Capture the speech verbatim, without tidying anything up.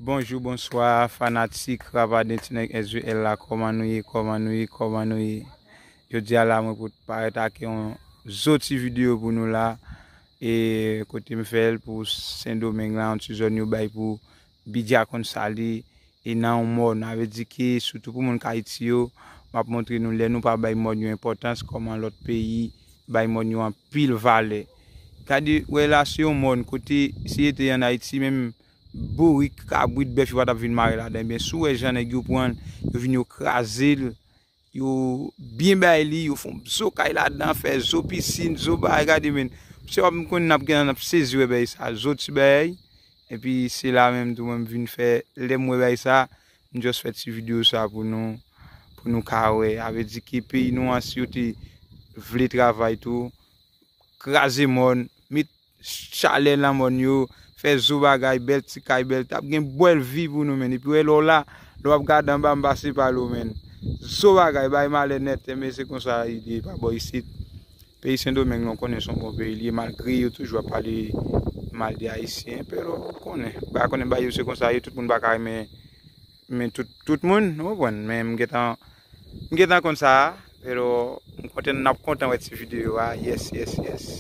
Bonjou, bonswa, fanatik Rapaden Ti Nèg S V L la, kòman nou ye, kòman nou ye, kòman nou ye? Jodi a la, mwen pou parèt ak yon zòt ti videyo pou nou la, e kote m fè l pou Sendomeng la, yon ti zòn yo bay pou Bidya konn sa li, e nan yon mòn, sa vle di ke sitou pou moun k Ayiti yo, m ap montre nou lè nou pa bay mòn yo enpòtans, kòman lòt peyi bay mòn yo anpil valè. Gade, wè la, se yon mòn kote si yo te ann Ayiti, menm bourik, kabrit, bèf, yo pa t ap vin mare ladan. Ebyen, si w wè jan nèg yo pran l, yo vin yo kraze l, yo byen bay li, yo fè yon zo kay ladan, fè zo pisin, zo bagay, gade, men. Se w ap konn n ap gen, n ap sezi wè bagay sa, zo ti bagay. Epi se la menm tou mwen m vin fè, lè m wè bagay sa, m just fè ti videyo sa pou nou, pou nou ka wè. Sa vle di ke peyi nou an, si yo te vle travay tou, kraze mòn, met chalè nan mòn yo, fè zo bagay, bèl ti kay, bèl, t ap gen bèl vi pou nou, men. Epi wè lè w la, lè w ap gade anba, m pase pa l, men. Zo bagay, bay malè nèt, men se konsa li ye pa bò isit. Peyi Sendomeng, nou konnen se yon bon peyi li ye, malgre yo toujou ap pale mal de Ayisyen, pero ou konnen, ou pa konnen bagay yo se konsa ye, tout moun pa ka renmen, renmen tout, tout moun, ou konprann, men m gentan, m gentan konn sa, pero m kontan, n ap kontan wè ti videyo a, yes, yes, yes.